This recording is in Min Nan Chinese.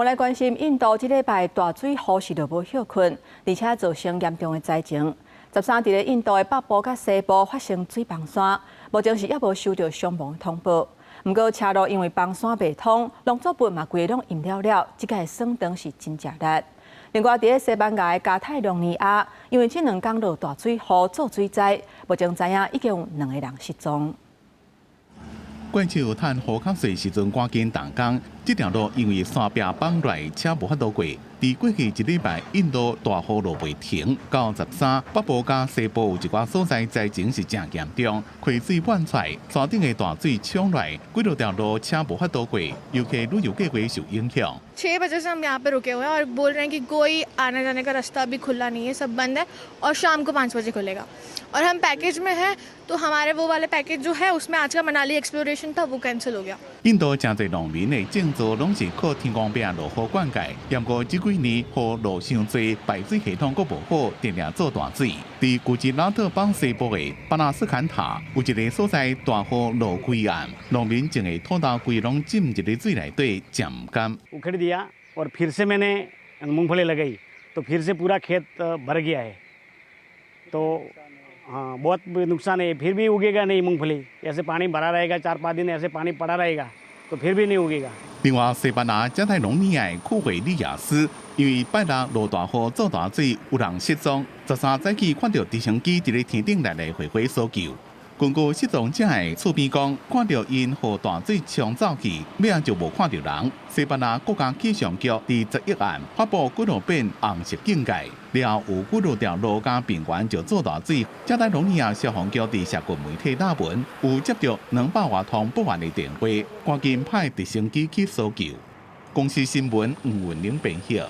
我來關心印度這禮拜大水雨是落無歇睏，而且造成嚴重的災情。13佇咧印度的北部佮西部發生水崩山，目前是猶無收到傷亡通報。毋過車路因為崩山袂通，農作物嘛規个攏淹了了，這個損長是真正力。另外，佇咧西班牙的加泰隆尼亞，因為這兩工落大水雨做水災，目前知影已經有兩個人失蹤。怪獸趁雨較細時陣趕緊動工，這條路因為山壁崩落來，車無法度過。佇過去一禮拜，印度大雨落袂停，到13北部佮西部有一寡所在災情是誠嚴重，溪水漫出來，山頂的大水沖來，幾落條路車無法度過，遊客旅遊計劃受影響。 6 बजे से हम यहाँ पे रुके हुए हैं और बोल रहे हैं कि कोई आने जाने का रास्ता अभी खुला नहीं है, सब बंद है और शाम को 5 बजे खुलेगा। और हम पैकेज में हैं तो हमारे वो वाले पैकेज जो है, उसमें आज का मनाली एक्सप्लोरेशन था, वो कैंसिल हो गया। 印度誠濟農民的種作攏是靠天公伯落雨灌溉，毋過這幾年雨落傷濟，排水系統閣無好，定定做大水。佇古吉拉特邦西部的巴納斯坎塔，有一个所在大雨落規暗，農民種的土豆規攏浸入咧水內底，誠毋甘。 उखेड़ दिया और फिर से मैंने मूंगफली लगाई तो फिर से पूरा खेत भर गया है। तो हाँ, बहुत नुकसान है। फिर भी उगेगा नहीं मूंगफली। ऐसे पानी भरा रहेगा, 4-5 दिन ऐसे पानी पड़ा रहेगा तो फिर भी नहीं उगेगा। 另外，西班牙加泰隆尼亞的庫維利亞斯，因為拜六落大雨做大水，有人失蹤。13早起看著直升機佇咧天頂來來回回搜救。根據失蹤者的厝邊講，看著𪜶予大水沖走去，尾仔就無看著人。西班牙國家氣象局佇11暗發布幾落遍紅色警戒，了後有幾落條路佮平原就做大水。加泰隆尼亞消防局佇社群媒體貼文，有接著200外通報案的電話，趕緊派直升機去搜救。公視新聞吳文玲編譯。